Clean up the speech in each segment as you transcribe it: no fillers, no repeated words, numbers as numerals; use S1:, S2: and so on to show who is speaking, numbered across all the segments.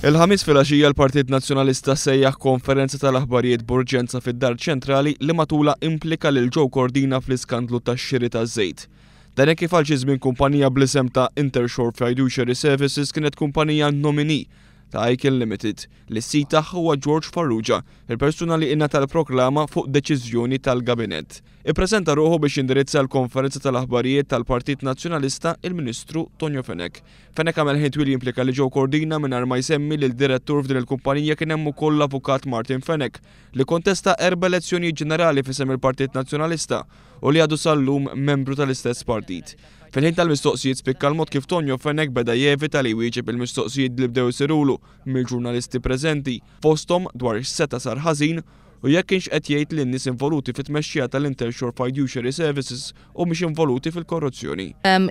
S1: Il-Ħamis filgħaxija l-Partit Nazzjonalista sejjaħ konferenza tal-aħbarijiet b'urġenza fid-Dar Ċentrali li matulha implika lil Joe Cordina fl-iskandlu tax-xiri taż-żejt. Dan hekk kif għal xi żmien kumpanija bl-isem ta' Intershore Fiduciary Services kienet kumpanija nominee ta' Icon Limited, li s-sid tagħha huwa George Farrugia, il-persuna li ingħata l-proklama fuq deċiżjoni tal-Gabinett. Ippreżenta ruħu biex jindirizza l-konferenza tal-aħbarijiet tal-Partit Nazzjonalista il-Ministru Tonio Fenech. Fenech għamel ħin twil jimplika li Joe Cordina mingħajr ma jsemmi li l-direttur f'din il-kumpanija kien hemm ukoll l-Avukat Martin Fenech li kontesta erba' elezzjonijiet ġenerali f'isem il-Partit Nazzjonalista u li għadu sal-lum membru tal-istess partit. Fil-ħin tal-mistoqsijiet spikka l-mod kif Tonio Fenech beda jevita li jwieġeb il-mistoqsijiet li bdew isirulu mill-ġurnalisti preżenti, fosthom dwar x'seta' sar ħażin u jekk kienx qed jgħid li n-nies involuti fit-tmexxija tal-Intershore Fiduciary Services humiex involuti fil-korruzzjoni.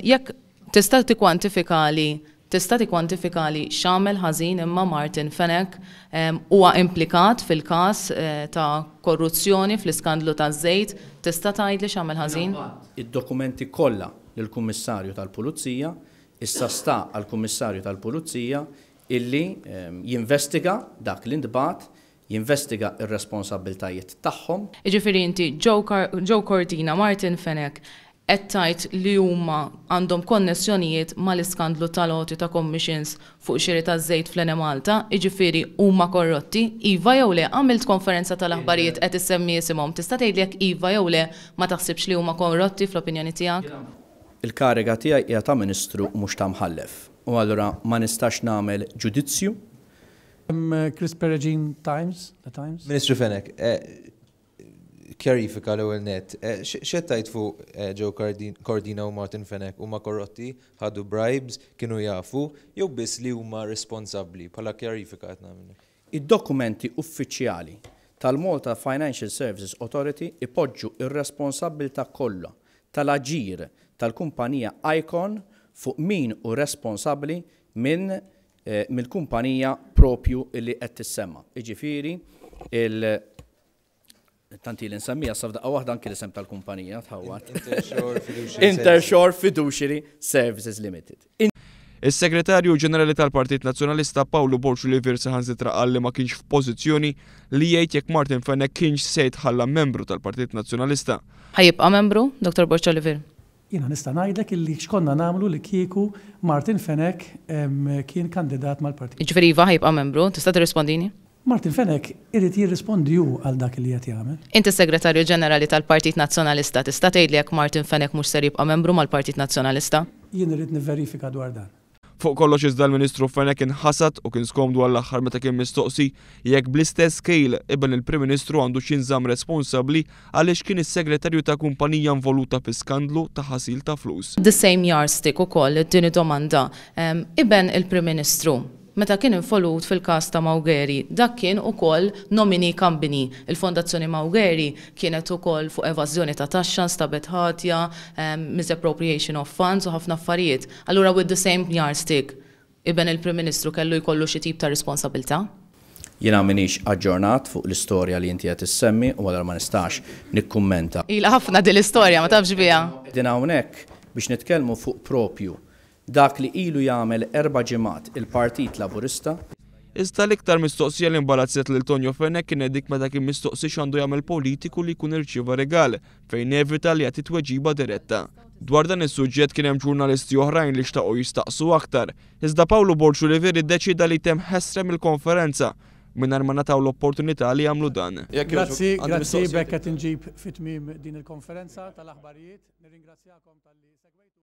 S2: Jekk tista' tikkwantifikali tista' tikkwantifikali x'għamel ħażin imma Martin Fenech huwa implikat fil-każ ta' korruzzjoni fl-iskandlu taż-żejt, tista' tgħidli x'għamel ħażin?
S3: Jiena bgħatt id-dokumenti kollha lill-Kummissarju tal-Pulizija, issa sta għall-Kummissarju tal-Pulizija illi jinvestiga dak li ntbagħat, jinvestiga r-responsabbiltajiet tagħhom.
S2: Jiġifieri inti Joe Cordina, Martin Fenech qed tgħid li huma għandhom konnessjonijiet mal-iskandlu tal-għoti ta' commissions fuq xiri ta' żejt fl-Enemalta, jiġifieri huma korrotti? Iva jew le? Għamilt konferenza tal-aħbarijiet qed issemmi isimhom, tista' tgħidli jekk iva jew le ma taħsibx li huma korrotti fl-opinjoni tiegħek?
S3: Il-kariga tiegħi hija ta' Ministru u mhux ta' Mħallef u allura ma nistax nagħmel ġudizzju.
S4: Chris Peregin, Times, The Times.
S5: Ministru Fenech, kjarifika l-ewwel nett. X'qed tgħid fuq Joe Cordina u Martin Fenech? Huma korrotti, ħadu bribes, kienu jafu, jew biss li huma responsabbli? Bħala kjarifika qed nagħmel.
S3: Id-dokumenti uffiċjali tal-Malta Financial Services Authority ipoġġu r-responsabbiltà kollha tal-aġir tal-kumpanija Icon fuq min hu responsabbli minn mill-kumpanija propju li qed tissemma. Jiġifieri il tant ili nsemmiha sa f'daqqa waħda anki l-isem tal-kumpanija tħawwad. Intershore Fiduciary Services Limited.
S1: Is-Segretarju Ġenerali tal-Partit Nazzjonalista Pawlu Borg Olivier saħansitra qal li ma kienx f'pożizzjoni li jgħid jekk Martin Fenech kienx se jitħalla membru tal-Partit Nazzjonalista.
S2: Ħa jibqa' membru, Dottor Borg Olivier?
S4: Jiena nista' ngħidlek illi x'konna nagħmlu li kieku Martin Fenech kien kandidat mal-Partit.
S2: Jiġifieri iva ħa jibqa' membru, tista' tirrispondini?
S4: Martin Fenech irid jirrispondi hu għal dak li qed jagħmel.
S2: Inti s-Segretarju Ġenerali tal-Partit Nazzjonalista, tista' tgħidli jekk Martin Fenech mhux ser jibqa' membru mal-Partit Nazzjonalista?
S4: Jien irrid nivverifika dwar dan.
S1: Fuq kollox iżda l-Ministru Fenech inħasad u kien skomdu għall-aħħar meta kien mistoqsi jekk bl-istess kejl iben il-Prim Ministru għandux jinżamm responsabbli għaliex kien is-segretarju ta' kumpanija involuta fi skandlu ta' ħasil ta' flus.
S2: The same yardstick ukoll, it-tieni domanda. Iben il-Prim Ministru, meta kien involut fil-każ ta' Maugeri, dak kien ukoll nominee company. Il-Fondazzjoni Maugeri kienet ukoll fuq evażjoni ta' taxxa, nstabet ħatja, misappropriation of funds u ħafna affarijiet. Allura with the same yardstick, iben il-Prim Ministru kellu jkollu xi tip ta' responsabilità?
S3: Jiena m'iniex aġġornat fuq l-istorja li inti qed issemmi u allura ma nistax nikkummenta.
S2: Ilha ħafna din l-istorja, ma tafx biha?
S3: Qegħdin hawnhekk biex nitkellmu fuq propju dak li ilu jagħmel erba' ġimgħat il-Partit Laburista.
S1: Iżda l-iktar mistoqsija li imbarazzat lil Tonio Fenech kienet dik meta kien mistoqsi x'għandu jagħmel politiku li jkun irċieva rigal, fejn evita li jagħti tweġiba diretta. Dwar dan is-suġġett kien hemm ġurnalisti oħrajn li xtaqu jistaqsu aktar, iżda Pawlu Borg Olivier iddeċieda li jtemm ħesrem il-konferenza mingħajr ma ngħataw l-opportunità li jagħmlu dan.
S4: Grazzi, grazzi, b'hekk qed inġib fi tmiem din il-konferenza tal-aħbarijiet. Nirringrazzjakom talli segwejtu.